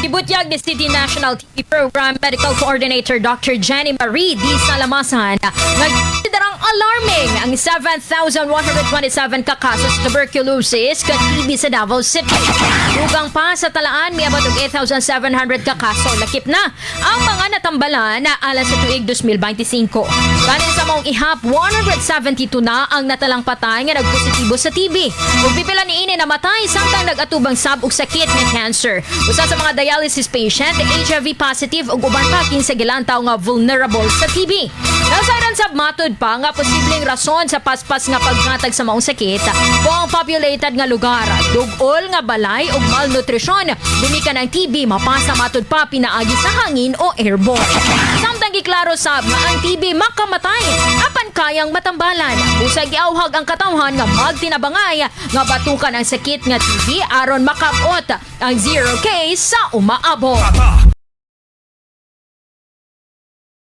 Gibutyag ni City National TB Program Medical Coordinator Dr. Jenny Marie D. Salamasan nga konsiderang alarming ang 7,127 ka kaso sa tuberculosis kag TB sa Davao City. Dugang pa sa talaan, miabot og 8,700 ka kaso. Lakip na ang mga natambalan na alang sa tuig 2025. Ganin sa maong ihap, 172 na ang natalang patay nga nagpositibo sa TB. Ug pipila niini namatay samtang nag-atubang sab og sakit nga cancer. Usa sa mga dialysis patient, HIV positive, ug uban pa kinsa gilantaw nga vulnerable sa TB. Nasayran sab matud pa nga posibleng rason sa paspas nga pagkatag sa maong sakit kung ang populated nga lugar, dugol nga balay ug malnutrisyon. Gumikan ang TB mapasa matud pa pinaagi sa hangin o airborne. Samtang giklaro sab nga ang TB makamatay apan kayang matambalan. Busa giawhag ang katawhan nga magtinabangay nga batukan ang sakit nga TB aron makabot ang zero case sa umaabot. Tatak